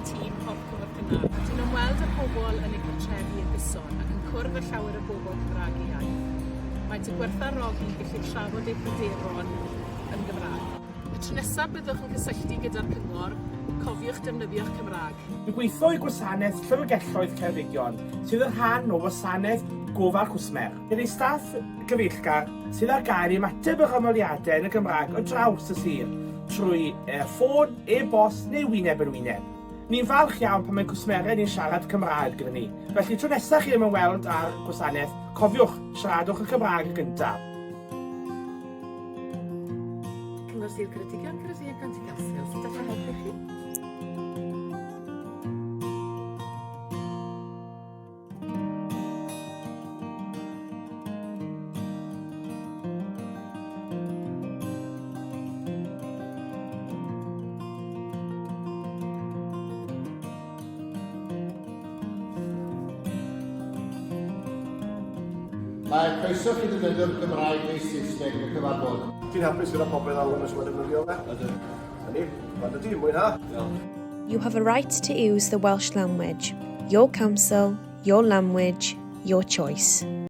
tîm Porth Cyngor Cynnar. Dwi'n ymweld â pobl yn eu cartrefi yn gyson ac yn cwrdd â llawer o bobl Cymraeg eu iaith. Maent yn gwerthfawrogi gallu trafod eu pryderon yn Gymraeg. Y tro nesaf byddwch yn cysylltu gyda'r Cyngor, cofiwch defnyddio'ch Cymraeg. Dwi'n gweithio i Gwasanaeth Llyfrgelloedd Ceredigion, sydd yn rhan o Wasanaeth Gofal Cwsmer. Bydd ei staff gyfeillgar sydd ar gael i ymateb i'r ymholiadau yn y Gymraeg o draws y sir, trwy ffôn, e-bost neu wyneb yn wyneb. Ni'n falch iawn pan mae cwsmeriaid ni'n siarad Cymraeg gyda ni, felly tro nesaf chi ymweld â'r gwasanaeth, cofiwch, siaradwch y Cymraeg yn gyntaf. Cyngor Sir Ceredigion, Ceredigion County Council, sut allai helpu chi? Mae croeso chi ddefnyddio'r Gymraeg neu Saesneg yn y cyfarfod. Ti'n hapus gyda popeth Alun os mae'n defnyddio fe? Ydw. Na ni, bant â ti, mwynha. Diolch. You have a right to use the Welsh language. Your council, your language, your choice.